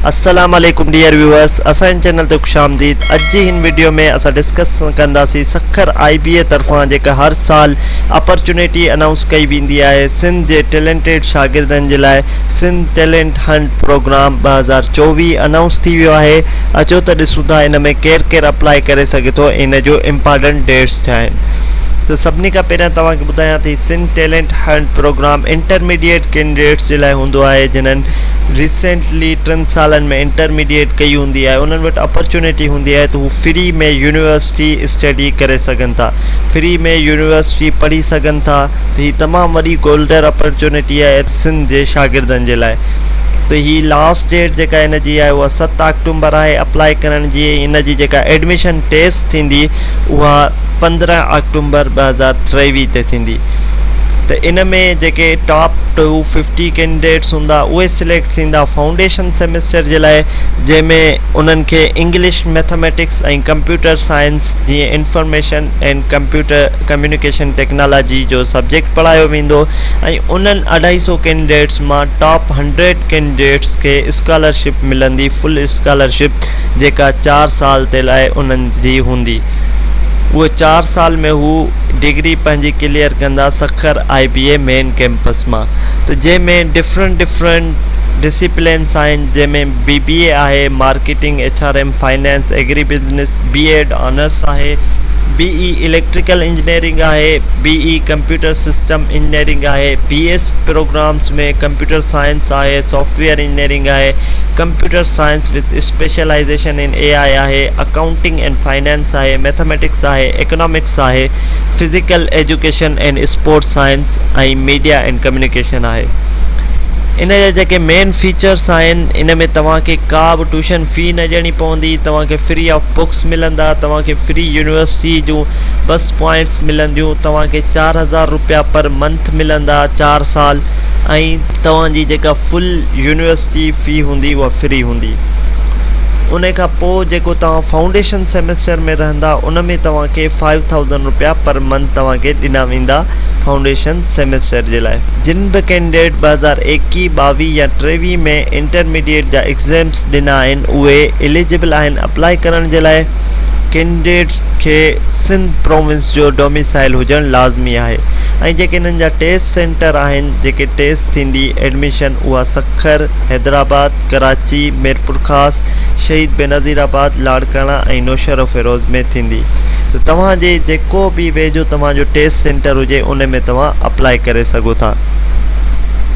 السلام عليڪم dear viewers اسان جي چينل تي خوش آمديد اڄ جي هن وڊيو ۾ اسان ڊسڪس ڪنداسين سکر آئي بي اي طرفان جيڪا هر سال اپرچونيٽي انائونس ڪئي ويندي آهي سنڌ جي ٽيلنٽيڊ شاگردن جي لاء Sindh talent hunt programme 2024 announce ٿي ويو آهي اچو ته ڏسون ٿا ان ۾ ڪير ڪير اپلائي ڪري سگهي ٿو ۽ ان جو امپارٽنٽ ڊيٽس ڇا آهن ته سڀني کان پهريان توهان کي ٻڌايان ته هي Sindh talent hunt programme intermediate candidates جي لاء هوندو آهي جنھن ريسينٽلي ٽن سالن ۾ انٽرميڊيٽ ڪئي هوندي آهي انهن وٽ اپرچونيٽي هوندي آهي ته هو فري ۾ يونيورسٽي اسٽڊي ڪري سگهن ٿا فري ۾ يونيورسٽي پڙهي سگهن ٿا ته هي تمام وڏي گولڊر اپرچونيٽي آهي سنڌ جي شاگردن جي لاء ته هي لاسٽ ڊيٽ جيڪا ان جي آهي اها 7 آڪٽومبر آهي اپلائي ڪرڻ جي ان جي جيڪا ايڊميشن ٽيسٽ ٿيندي اها 15 آڪٽومبر 2023 تي ٿيندي ته ان ۾ جيڪي ٽاپ 250 ڪينڊيڊيٽس هوندا اهي سليڪٽ ٿيندا فائونڊيشن سيمسٽر جي لاء جنهن ۾ انهن کي انگلش ميٿاميٽڪس ۽ ڪمپيوٽر سائنس جيئن information and computer communication technology جو سبجيڪٽ پڙهايو ويندو ۽ انهن اڍائي سو ڪينڊيڊيٽس مان ٽاپ 100 ڪينڊيڊيٽس کي اسڪالرشپ ملندي فل اسڪالرشپ جيڪا چار سال تي لاء انهن جي هوندي اهي چار سال ۾ هو ڊگري پنهنجي ڪليئر ڪندا Sukkur I B A main campus مان ته جنهن ۾ ڊفرنٽ ڊفرنٽ ڊسيپلينس آهن جنهن ۾ بي بي اي آهي marketing H R M finance agri business B Ed honours آهي بي اي اليڪٽريڪل انجنيئرنگ آهي B E computer system engineering آهي B S programmes ۾ computer science آهي سافٽ ويئر انجنيئرنگ آهي computer science with specialisation in A I آهي accounting and finance آهي mathematics آهي economics آهي physical education and sports science ۽ media and communication آهي. ان جا جيڪي مين فيچرس آهن ان ۾ توهان کي ڪا به ٽيوشن في نه ڏيڻي پوندي توهان کي فري آف بڪس ملندا توهان کي فري يونيورسٽي جون بس پوائنٽس ملنديون توهان کي 4000 روپيا پر منٿ ملندا چار سال ۽ توهان جي جيڪا فل يونيورسٽي في هوندي اها فري هوندي ان کان پوء جيڪو توهان فائونڊيشن سيمسٽر ۾ رهندا ان ۾ توهان کي فائيو ٿائوزنڊ روپيا پر منٿ توهان کي ڏنا ويندا فائونڊيشن سيمسٽر جي لاء. جن به ڪينڊيڊيٽ 2021، 22 يا 23 ۾ انٽرميڊيٽ جا ايگزيمس ڏنا آهن اهي اليجبل آهن اپلائي ڪرڻ جي لاء. ڪينڊيڊيٽ کي سنڌ پراونس جو ڊوميسائل هجڻ لازمي آهي ۽ جيڪي انهن جا ٽيسٽ سينٽر آهن جيڪي ٽيسٽ ٿيندي ايڊميشن اها سکر، حيدرآباد، ڪراچي، ميرپورخاص، شهيد بينظير آباد، لاڙڪاڻا ۽ نوشهروفيروز ۾ ٿيندي ته توهان جي جيڪو به ويجهو توهان جو ٽيسٽ سينٽر هجي ان ۾ توهان اپلائي ڪري سگهو ٿا.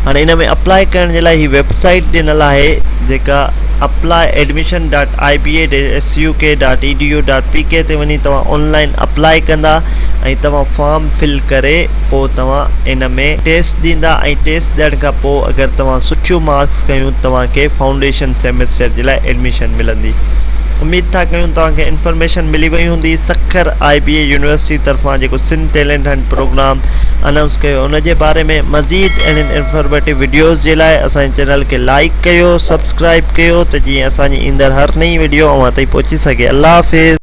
هاڻي ان ۾ اپلائي ڪرڻ جي لاء هي ويب سائيٽ ڏنل آهي جيڪا apply admission dot I B A S U K dot E D U dot P K تي وڃي توهان آن لائن اپلائي ڪندا ۽ توهان فارم فل ڪري پوء توهان ان ۾ ٽيسٽ ڏيندا ۽ ٽيسٽ ڏيڻ کان پوء اگر توهان سٺيون مارڪس ڪيون توهان کي فائونڊيشن سيمسٽر جي لاء ايڊميشن ملندي. اميد ٿا ڪيون توهان کي انفارميشن ملي وئي هوندي. سکر آء بي اي يونيورسٽي طرفان جيڪو Sindh talent hunt programme announce ڪيو ان جي باري ۾ مزيد اهڙين انفارميٽو وڊيوز جي لاء اسان جي چينل کي لائيڪ ڪيو سبسڪرائيب ڪيو ته جيئن اسان جي ايندڙ هر نئين وڊيو اوهان تائين پهچي سگهي الله حافظ.